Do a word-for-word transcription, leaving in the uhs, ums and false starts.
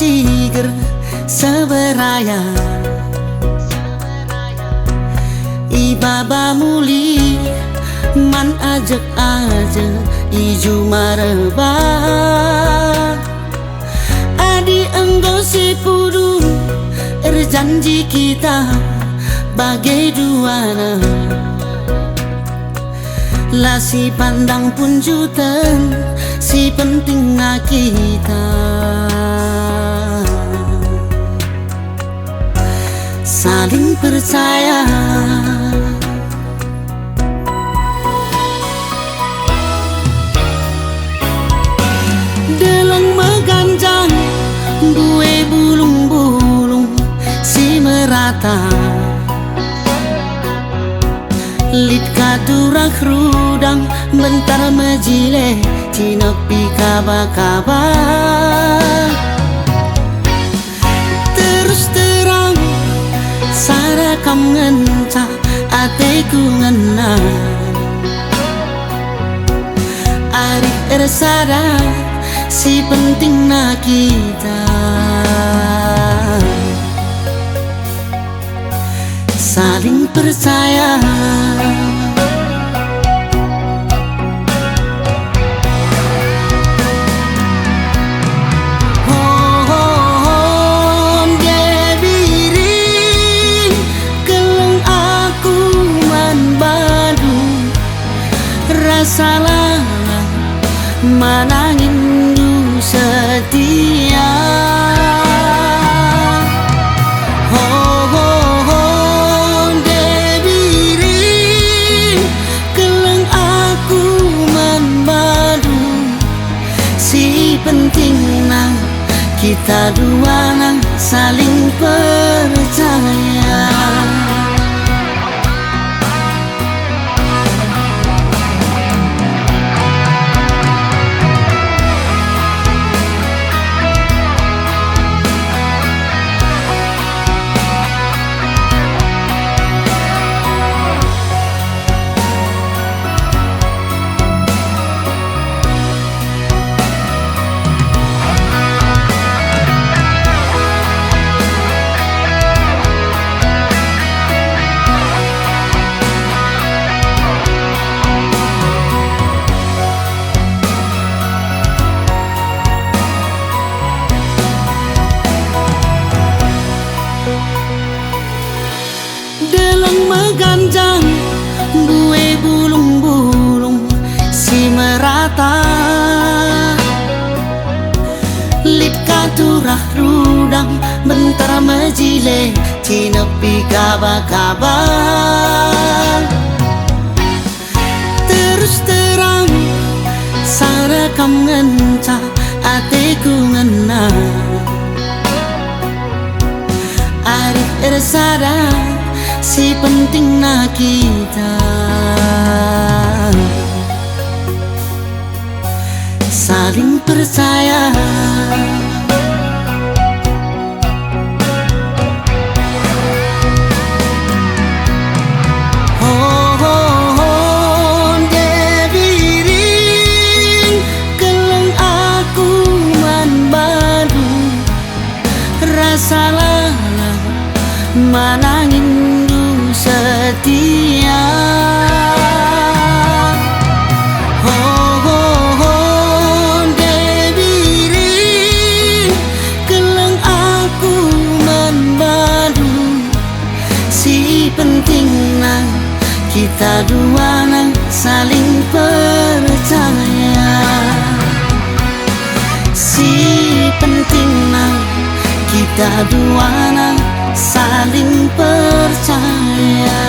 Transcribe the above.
Tiger seberaya, ibaba muli man ajak-ajak i juma reba. Adi enggo si pudun erjanji kita bage duana, la sipandang punjuten, si pentingna kita saling percaya. Deleng meganjang, mbue bulung-bulung si merata. Lit ka turah rudang, mbentar mejile, cinepi kaba-kaba. Terus terang, sada kam ngenca ateku ngena. Arih ersada, si pentingna kita saling percaya. Ho, ho, ho, nde biring, keleng aku man bandu. Rasalah man anginndu setia. Ho, ho, ho, nde biring, keleng aku man bandu. Si pentingna kita duana saling percaya. Deleng meganjang, mbue bulung-bulung si merata. Lit ka turah rudang, mbentar mejile, cinepi kaba-kaba. Terus terang, sada kam ngenca ateku ngena. Arih ersada, si pentingna kita saling percaya. Ho, ho, ho, nde biring, keleng aku man bandu. Rasalah man anginndu setia. Ho, ho, ho, nde biring, keleng aku man bandu. Si pentingna kita duana saling percaya. Si pentingna kita duana saling percaya.